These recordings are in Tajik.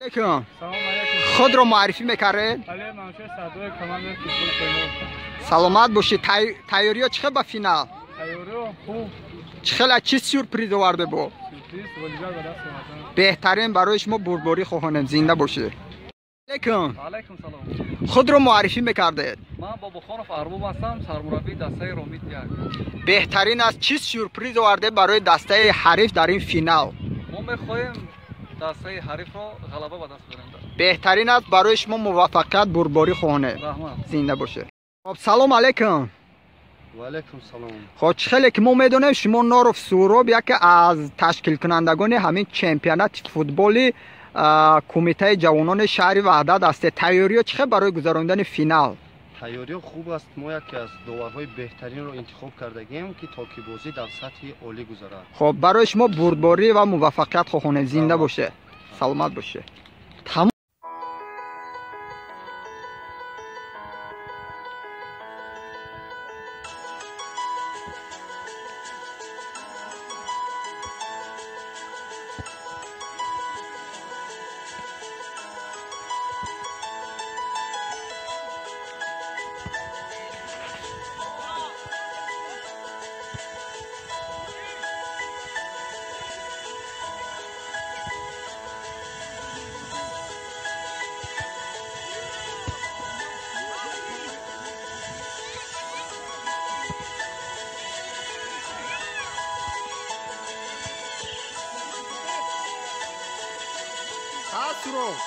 Алейкум. Худро муаррифӣ мекардед? Саломат бошед. Тайёриё чӣ хел ба финал? Чӣ хел, чӣ сюрприз оварде бо? Беҳтарин, барои шумо бурдборӣ хоҳонем, зинда бошед. Алейкум. Алейкум салом. Худро муаррифӣ мекардед? Ман Бобохонов Арбоб ҳастам, сармураббии дастаи Ромит 1. Беҳтарин аст. Чӣ сюрприз оварде барои дастаи ҳариф дар ин финал? Мо мехоҳем дастаи ҳарифро ғалаба ба даст биёрем. Беҳтарин аст, барои шумо муваффақият, бурдборӣ хоҳонем. Раҳмат. Зинда бошед. Хоб, салом алейкум. Ва алейкум салом. Хоб, чӣ хеле ки мо медонем, шумо Норов Суроб яке аз ташкилкунандагони ҳамин чемпионати футболи кумитаи ҷавонони шаҳри Ваҳдат ҳастед. Тайёриё чӣ хел барои гузарондани финал? Тайёриё хуб аст. Мо яке аз доварҳои беҳтаринро интихоб кардагем, ки то ки бозӣ дар сатҳи олӣ гузарад. Хоб, барои шумо бурдборӣ ва муваффақият хоҳонем. Зинда бошед, саломат бошед. Асров.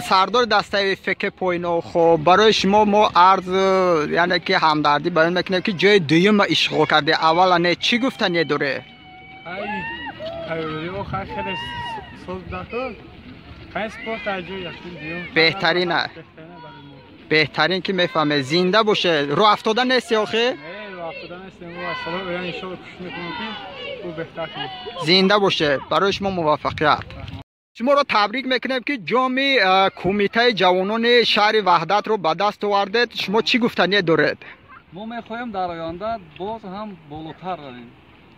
Сардори дастаи ФК Пойно, хоб барои шумо мо арз, яъне ки ҳамдардӣ баён мекунем, ки ҷои дуюмро ишғол карде. Аввала не чӣ гуфтане доре? Беҳтарина, беҳтарин ки мефаҳме. Зинда боше. Рӯ афтода нести охе? Зинда боше. Барои шумо муваффақият. Шуморо табрик мекунем, ки ҷоми кумитаи ҷавонони шаҳри Ваҳдатро ба даст овардед. Шумо чӣ гуфтание доред? Мо мехоҳем дар оянда боз ҳам болотар равем.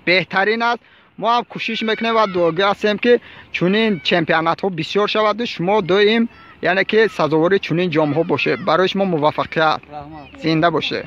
Беҳтарин аст. Мо ҳам кӯшиш мекунем ва дуогӯ ҳастем, ки чунин чемпионатҳо бисёр шаваду шумо доим, яъне ки сазовори чунин ҷомҳо бошед. Барои шумо муваффақият. Зинда бошед.